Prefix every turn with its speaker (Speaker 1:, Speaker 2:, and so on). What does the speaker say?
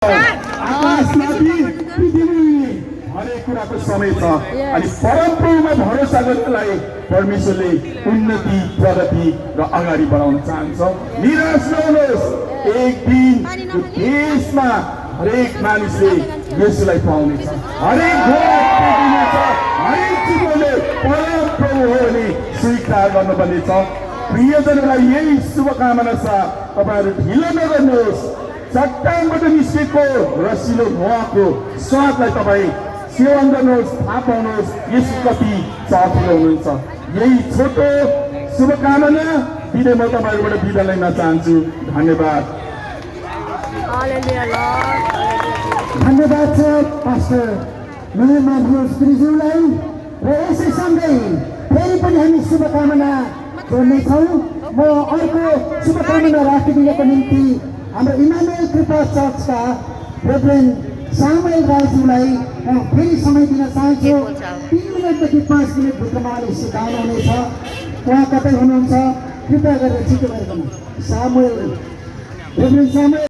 Speaker 1: हरेक कुराको समय छ अनि परमप्रभुमा भरोसा गर्नलाई परमेश्वरले उन्नति प्रगति र अगाडि बढाउन चाहन्छ। निराश नहुनुहोस्, एक दिन देशमा हरेक मानिसले यसलाई पाउनेछ। हरेक हरेक चिजले परमप्रभु हो भने स्वीकार गर्नुपर्नेछ। प्रियजनलाई यही शुभकामना छ, तपाईहरु ढिलो नगर्नुहोस्। चट्टानबाट निस्केको रसिलो धुवाको स्वादलाई तपाईँ सेवन गर्नुहोस्, थाहा पाउनुहोस् यसो कति चाखिलो हुनुहुन्छ। यही छोटो शुभकामना दिँदै म तपाईँहरूबाट बिदा लिन चाहन्छु। धन्यवाद।
Speaker 2: धन्यवाद छ पास्टर माधुस गुरुज्यूलाई। र यसै सँगै फेरि पनि हामी शुभकामना जोड्नेछौँ। म अर्को शुभकामना राखिदिनको निम्ति हाम्रो इमानुएल कृपा चर्चका रेभरेन्ड सामुएल राईज्यूलाई फेरि समय दिन चाहन्छु। 3 मिनटदेखि 5 मिनटभित्रमा उहाँले सिकाउनुहुनेछ। उहाँ कतै हुनुहुन्छ कृपया गरेर छिटो गरिदिनु। रेभरेन्ड सामुएल